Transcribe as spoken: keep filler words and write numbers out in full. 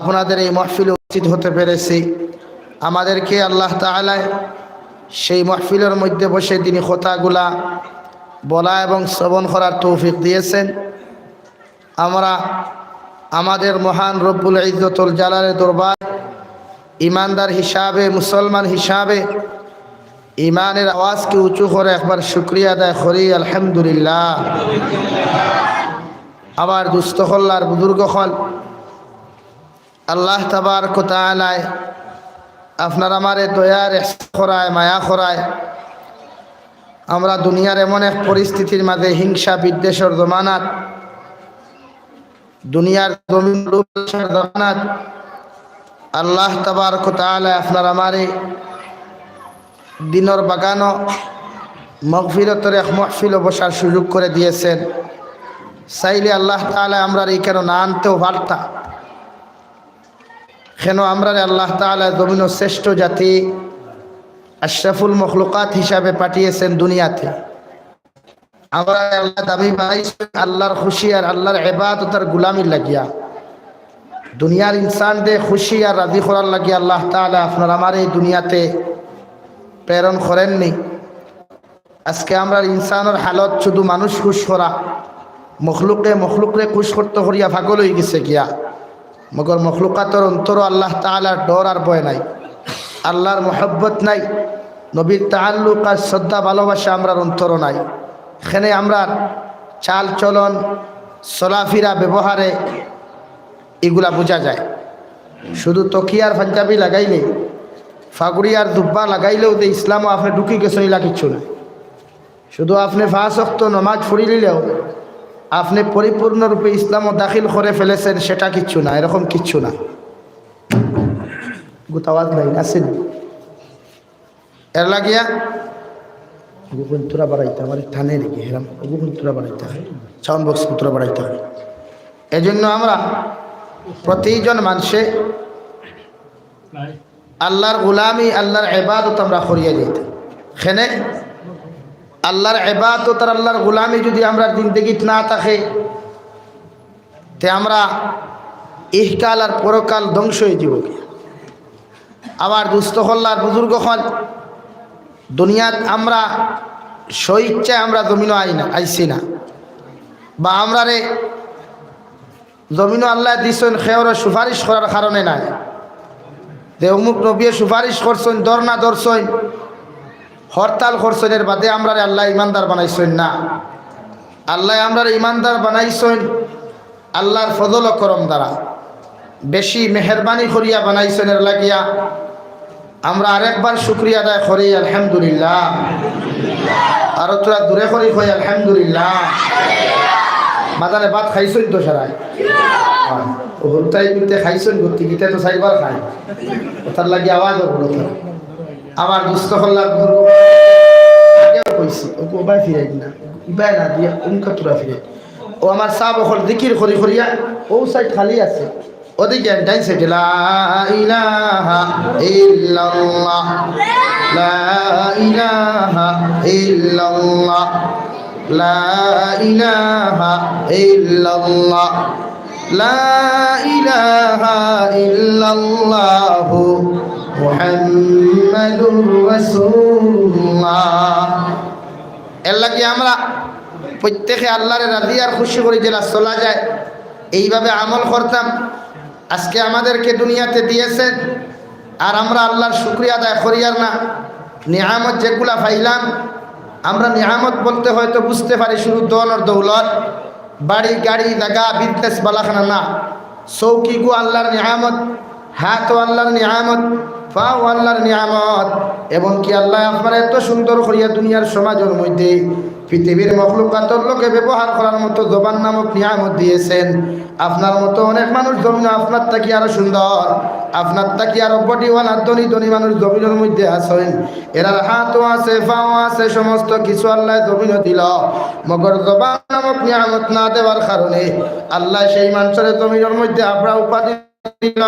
আপনাদের এই মাহফিলে উপস্থিত হতে পেরেছি। আমাদেরকে আল্লাহ তাআলায় সেই মাহফিলের মধ্যে বসে দিনি কথাগুলা বলা এবং শ্রবণ করার তৌফিক দিয়েছেন। আমরা আমাদের মহান রব্বুল ইজ্জতুল জালালের দরবার ইমানদার হিসাবে, মুসলমান হিসাবে ইমানের আওয়াজকে উঁচু করে একবার শুকরিয়া আদায় করি, আলহামদুলিল্লাহ। আমার দুস্থ হল্লার বুজুর্গ হল, আল্লাহ তাবারক ওয়া তাআলায় আপনার আমারে দয়ার এহসান করায়, মায়া করায়। আমরা দুনিয়ার এমন এক পরিস্থিতির মাঝে, হিংসা বিদ্বেষর জমানাত, দুনিয়ার জমিন লোভলালসার জমানাত, আল্লাহ তাবারক ওয়া তাআলায় আপনার আমারে দিনর বাগানো মগফিরতর এক মহফিলো বসার সুযোগ করে দিয়েছেন। চাইলে আল্লাহ তাআলায় আমরারে ইখানো না আনতেও পারতা। কেন আমরারে আল্লাহ তাআলায় জমিনো শ্রেষ্ঠ জাতি, আশরাফুল মখলুকাত হিসাবে পাঠিয়েছেন দুনিয়াতে। আমরারে আল্লায় দামি বানাইছইন আল্লাহর খুশি আর আল্লাহর ইবাদত আর গুলামির লাগিয়া। দুনিয়ার ইনসানরে খুশি আর রাজি করার লাগিয়া আল্লাহ তাআলায় আপনার আমারে এই দুনিয়াতে প্রেরণ করেননি। আজকে আমরার ইনসানর হালত শুধু মানুষ খুশ করা, মখলুকে মখলুকরে খুশ করতে করিয়া পাগল অইগেছে গিয়া। মগর মখলুকাতর অন্তরো আল্লাহ তাআলার ডর আর ভয় নাই, আল্লাহর মহব্বত নাই, নবীর তাআল্লুক আর শ্রদ্ধা ভালোবাসা আমরার অন্তরো নাই। এখানে আমরার চাল চলন, চলাফিরা, ব্যবহারে ইগুলা বুঝা যায়। শুধু তকিয়ার পাঞ্জাবি লাগাইলে, ফাগুড়ি আর জুব্বা লাগাইলেও যে ইসলামো আপনে ঢুকি গেছইন, ইলা কিচ্ছু না। শুধু আপনে পাঁচ ওয়াক্ত নমাজ পড়িলিলেও আপনে পরিপূর্ণরূপে ইসলামো দাখিল করে ফেলেছেন, সেটা কিচ্ছু না, এরকম কিচ্ছু না। গুতাওয়াজ নাই, আছে নি? এর লাগিয়া ওগুন তোরা বাড়াইতে আমার টানে রেখে হেরাম, ওগুন তোরা বাড়াইতে হয়, সাউন্ড বক্স তোরা বাড়াইতে হয়। এজন্য আমরা প্রতিজন মানুষে আল্লাহর গোলামি, আল্লাহর ইবাদত আমরা করিয়া যাইতে। এখানে আল্লাহর ইবাদত আর আল্লাহর গোলামি যদি আমরার জিন্দেগিত না থাকে, তে আমরা ইহকাল আর পরকাল ধ্বংস অইযিবো। আমার দুস্থ হল্লার বুজুর্গ হল, দুনিয়াত আমরা স্বইচ্ছায় আমরা জমিনো আই না, আইছি না, বা আমরারে জমিনো আল্লায় দিছইন, কেউরে সুপারিশ করার কারণে নায়। যে অমুক নবীয়ে সুপারিশ করছইন, ধর্ণা ধরছইন, হরতাল করছইন, এর বাদে আমরারে আল্লায় ইমানদার বানাইছইন না। আল্লায় আমরারে ইমানদার বানাইছইন আল্লাহর ফজল ও করম দ্বারা, বেশি মেহেরবানি করিয়া বানাইছইন। এর লাগিয়া আমরা আরেকবার শুকরিয়া আদায় করি, আলহামদুলিল্লাহ। আরো তোরা জোরে করি কই, আলহামদুলিল্লাহ। মাদানে ভাত খাইছইন তো সারাই? ও হুরুতাই মিলতে খাইছইন, গতি গিতে তো চাইরবার খাই। ওটার লাগি আওয়াজ ও বড় তো। আমার দুস্থ হল্লার বুজুর্গ আগেও কইছি, ও কো ভাই ফিরাই না, ইবায় না দিয়া উনকা তোরা ফিরাই। ও আমার সাব অকল জিকির করি করিয়া, ও সাইড খালি আছে। ওদিকে ডাইন সাইডে লা ইলাহা ইল্লাল্লাহ, লা ইলাহা ইল্লাল্লাহ, লা ইলাহা ইল্লাল্লাহ, লা ইলাহা ইল্লাল্লাহু মুহাম্মাদুর রাসূলুল্লাহ। এর লাগি আমরা প্রত্যেকে আল্লাহরে রাজি আর খুশি করি যেলা চলা যায়, এইভাবে আমল করতাম। আজকে আমাদেরকে দুনিয়াতে দিয়েছেন, আর আমরা আল্লাহর শুকরিয়া আদায় করি আর না। নিয়ামত যেগুলা পাইলাম, আমরা নিয়ামত বলতে হয়তো বুঝতে পারি শুধু ধন আর দৌলত, বাড়ি, গাড়ি, জাগা, বিজনেস, বালাখানা না। চৌকিগু আল্লাহর নিয়ামত, হাতও আল্লাহর নিয়ামত, পাও আল্লাহর নিয়ামত। এবং কি আল্লায় আপনারে এত সুন্দর করিয়া দুনিয়ার সমাজর মধ্যে পৃথিবীর মখলুকাতর লগে ব্যবহার করার মতো জবান নামক নিয়ামত দিয়েছেন। আপনার মতো অনেক মানুষ জমিনো আপনার থাকি আরো সুন্দর, আপনার থাকি আরো বডিওয়ালা ধনী ধনী মানুষ জমিনর মধ্যে আছইন। এরার হাতও আছে, পাও আছে, সমস্ত কিছু আল্লায় জমিনো দিল। মগর জবান নামক নিয়ামত না দেওয়ার কারণে আল্লায় সেই মানুষরে জমিনর মধ্যে আবরা উপাধি দিল।